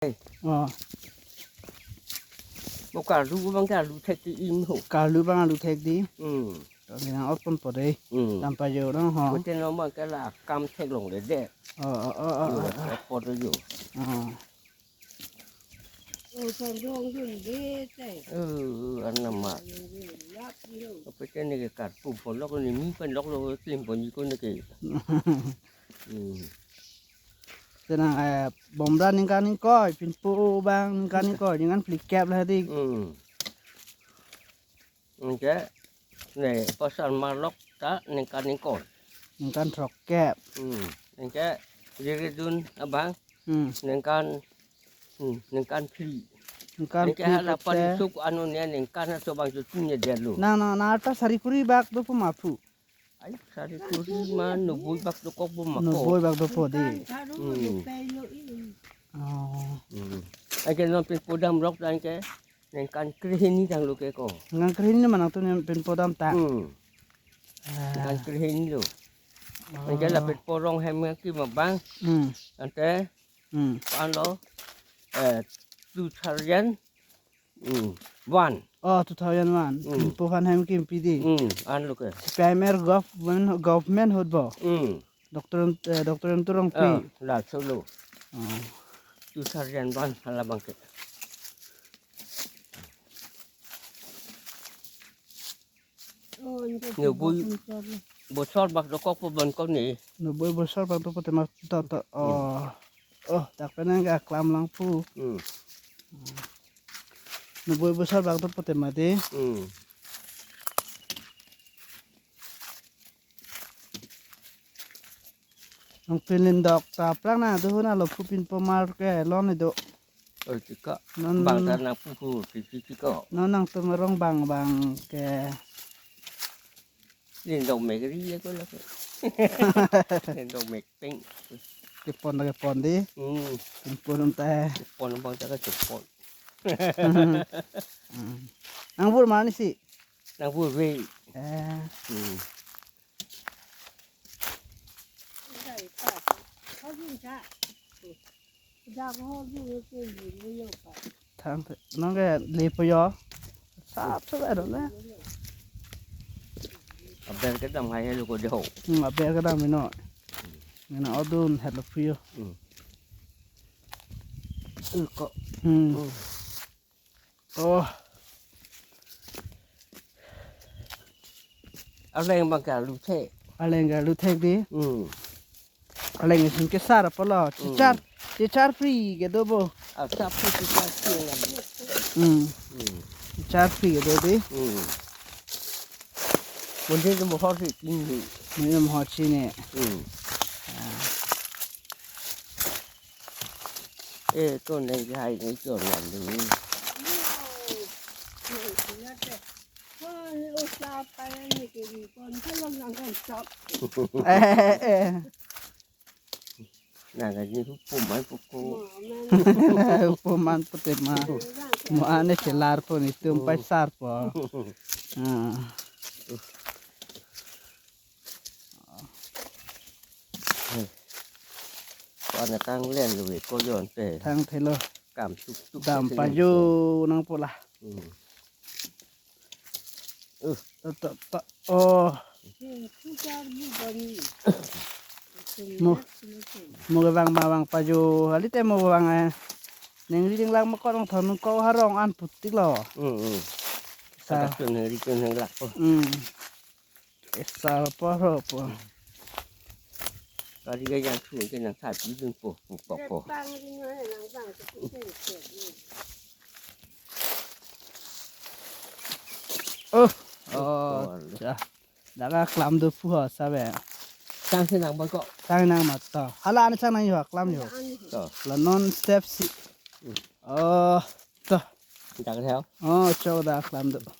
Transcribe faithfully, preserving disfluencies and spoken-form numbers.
Oh, Mo karlu abang ke arlu thek ti im ho. Karlu abang arlu thek ti. Hmm. To nang ot ponpo dei. Hmm. Dam pajo dong ho. Bote no abang ke la kam theklongledet. Oh, oh, oh, oh, Yo, oh, oh. Apot yo. Oh. Oh, sandong dun de te. Eh, anama. Lap yo. Apa ke ne ke karpu polok ne mi pen lok lo klim ponji ko ne ke. Hmm. Tenang, eh, bomra ningkan ingkoi, pinpo abang ningkan ingkoi, ningkan phlikep lah di. Hmm. Anke, ne, pasar malok ta ningkan ingkoi. Ningkan throkkep. Hmm. Anke, jiridun abang, Hmm. ningkan, hmm, ningkan phli. Ningkan Anke phli hala pete. Parisuk anu ne ningkan aso abang chutu ne delu. Nang, nang, nang ta sari kuri bak dopo ma phu. Ai, sari kuri ma noboi bak dokok bo ma ko. Noboi bak dopo dei. Hmm. Oh. Hmm. Anke non pinpo damlok ta anke ningkan krehini tanglo ke ko. Ningkan krehini ma nangtum ne pinpo dam ta. Hmm. Ah. Ningkan krehini lo. Oh. Anke la pinpo rong hem ki ma abang. Hmm. Ante Hmm. Anlo, eh, two thousand one. Oh, two thousand one. Hmm. Pinpo aphan hem kimpi dei. Hmm. Anlo ke. C P I M er government, government ahut bo. Hmm. Doctor, eh, Doctor Emtu Rongpi. Ah, la solo. Oh. Two thousand one hala abang ke. Oh, anke Noboi bosor bak dokok po abang ko ne. Noboi bosor bak dokok po tema to to. Oh. Hmm. Oh, dak pen nang ke aklam lang phu. Hmm. Noboi bosor bak dokok po tema dei. Hmm. Nang pinin dok ta prang na do na lo phu pinpo mar ke lo ne do. Oi, chika. Non Bang ta nang phu phu, chi, chi, chika. Non nangtum arong bang bang ke. Nin dong mek ri ye ko lo ke. Nin dong mek peng. Kepon lagi pon dei. Hmm. Pinpo dam ta. Pon abang ta ke pon. Hmm. Nang bur mane si? Nang bur we. Eh. Hmm. Thang, nang ke lepo yo. Sap sap ero le. Aber kedam hai helo ko deho. Hmm, aber kedam ino. Nang odun helo phu yo. Hmm. Uh, ko. Hmm. Hmm. Oh. Arleng abang ke arlu thek. Arleng ke arlu thek dei. Hmm. Arleng isin kesar apotlo. Hmm. Chechar, chechar phli kedo bo. Ah, chechar phli, chechar phli na. Hmm. Hmm. Chechar phli kedo dei. Hmm. Mungkin ke mohor si tinggi. Mungkin mohor si ne. Hmm. Ah. Eh, to neng ke hai ni to nang dulu. Eh, eh, eh. Nang ke ni hukum mai puko. Hukum man pute ma. Mo ane chelar po ne tum pai sar po. Ah. Wana kanglen lo we ko yon te. Thang thelo. Kam tuk tuk Dam te pajo nang pula. Hmm. Uh. To, to, to. Oh. Mo, mo ke vang ma vang pajo. Kali te mo vang, eh. Neng ri ding lang ma ko nang thon ko harong an putik lo. Hmm, hmm. Sa. Kata tun neng ri tun neng lak po. Hmm. Esa paro po. Kari ga yang thu ke nang thap idun po, po, po, po. Oh, oh, oh, cha. Dak aklam do phu ho sabe. Chang si nang bang ko. Chang nang ma to. Hala ani chang nang yo aklam yo. To. La non step si. Hmm. Oh, to. Dak theo. Oh, cho dak aklam do.